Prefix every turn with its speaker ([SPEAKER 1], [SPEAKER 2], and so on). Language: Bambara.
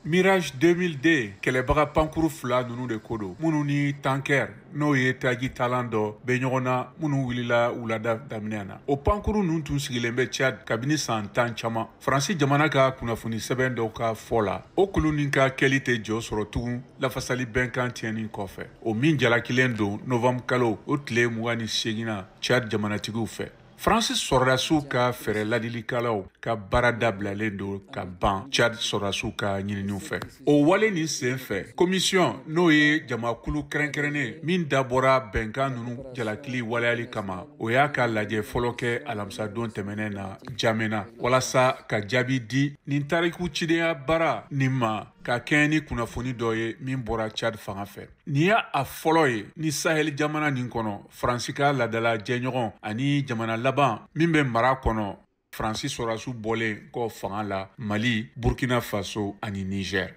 [SPEAKER 1] Mirage 2000D kɛlɛbaga pankuru fila ninnu de ko don, minnu ni tanker, n'o ye taji talan dɔ bɛ ɲɔgɔn na, minnu wulila wulada daminɛ na. O pankuru ninnu tun sigilen bɛ Tchad kabini san 10 caman. Faransi jamana ka kunnafoni sɛbɛn dɔw ka fɔ la, o kulu nin ka kɛli tɛ jɔ sɔrɔ tugun lafasali bɛnkan tiɲɛni kɔfɛ, o min jalakilen don novembre kalo o tile 28 na Tchad jamanatigiw fɛ. Faransi sɔrɔdasiw ka fɛɛrɛ ladilikalaw ka baara dabilalen don ka ban Tchad sɔrɔdasiw ka ɲininiw fɛ. O wale nin sen fɛ, commission, n'o ye jamakulu kɛrɛnkɛrɛnnen min dabɔra bɛnkan ninnu jalakili waleyali kama, o y'a ka lajɛ fɔlɔ kɛ alamisadon tɛmɛnen na Jamena, walasa ka jaabi di nin tariku cidenya baara nin ma ka kɛɲɛ ni kunnafoni dɔ ye min bɔra Tchad fanga fɛ. Nin y'a a fɔlɔ ye ni Sahel jamana nin kɔnɔ, Faransi ka laadala jɛɲɔgɔn ani jamana laban min bɛ mara kɔnɔ, Faransi sɔrɔdasiw bɔlen kɔ fanga la Mali, Burkina Faso ani Niger.